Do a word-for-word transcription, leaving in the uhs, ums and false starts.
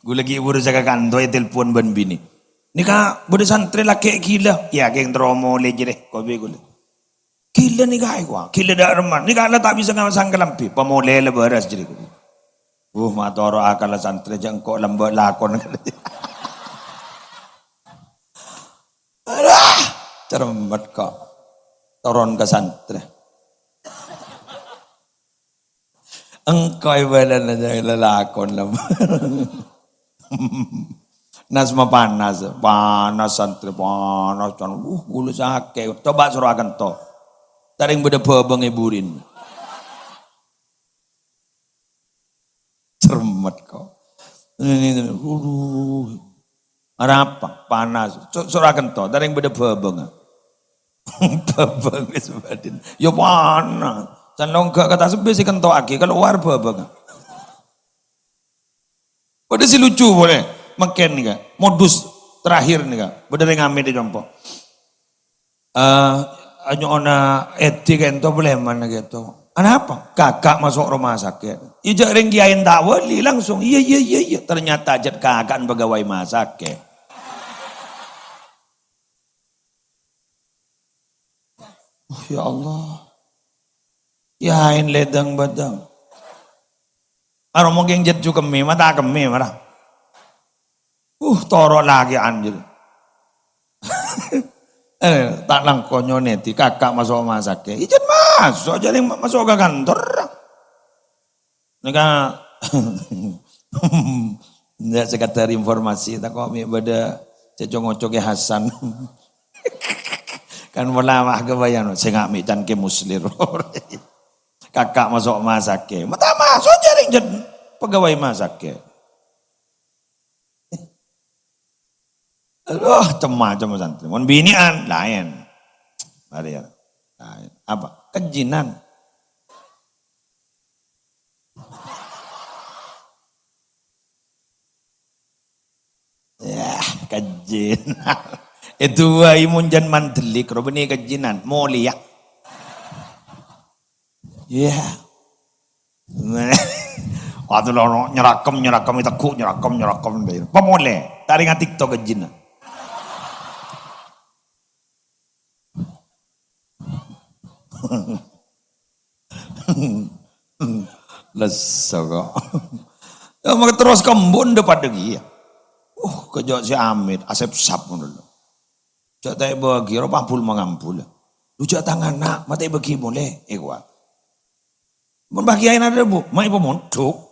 Ghulâ ghi' buru sè ka kanto ètelpon bân binè. "Nèka bâdâ santrè lakè' ghilâ." "Iyâ, kèng terro molè jârèya," kopi ghulâ. "Ghilâ nèka èkowa, ghilâ dâ' remma. Nèka la ta' bisa ngamasang kalambhi." "Pamolè la bârâs jârèya." "Wuh, ma' toro' akalla santrè, jhâ' engko' lambâ' lakon." Alah, cermet kok. Toron ka santrè. Engko' èbâlâna jhâ' lalakon la. Nas ma' panas, panas santrè, panas, can, uh, ghulâ sakè'. Coba soro akento. Tarèng bâdâ bhâbhângnga è burin. Cermet kok. Ini, ini, aduh. Arapa? Panas. So-, soro akento, tarèng bâdâ bhâbhângnga. Bhâbhâng wis bâdhin. Ya panas. Can longga' ka tasbih sè kento'aghi, kalowar bhâbhângnga. Bâdâ sè lucu polè. Mangkèn nèka, modus terakhir nèka. Bâdâ rèng amèt è compo'. Eh, nyo'ona èdhi kento, Sulaiman kento. "Anapa?" "Kaka' maso' roma sakè'." "Iyâ, jhâ' rèng kèyaèna ta' wali langsung." "Iyâ, iyâ, iyâ, iyâ." Ternyata jhât kaka'na pegawai masakke. Oh, ya Allah. Yaèn ledâng-bâdâng. Aro mungkin jhât jhâ' kemmè, ma' ta' kemmè, mara. Uh, toro' lakè'an jârèya. Eh, ta' langkong nyonèdhi, kaka' maso' masakke. Ijhân maso', jhâ' rèng maso' ka kantor. Nèka, ya, sekedar informasi, tako' mè' bâdâ cè'-congocok Kè Hasan. Kan pola mah kabâjâna, sènga' mè' can Kè Muslir. Kaka' maso' masakke. Ma' ta' maso' jhâ' rèng jhât pegawai masakke. Aduh, cem-macem santrè. Mon binè'an, laèn. Mara, ya. Laèn. Apa? Kejjhinan. Yah, kejjhinan. Èdu'âi mon jhân mandhâlik, ro bânnè kejjhinan. Molèya. Yah. Waktu loro nyerakem, nyerakem, ètegghu', nyerakem, nyerakem. Pamolè, ta' rèng atiktok kejjhinan. Lesso kok. Ya, maka terros kembun dâ' padâ kèya. Uh, kejjhâ' sè amèt, asèp-sap ngono lho. Jhâ' ta' èbâghi, ro pabul mangambul. Lu jhâ' tang ana', ma' ta' èbâghi molè, èkowa. Mon bâghi aèna dâbu, ma' èpamondhuk.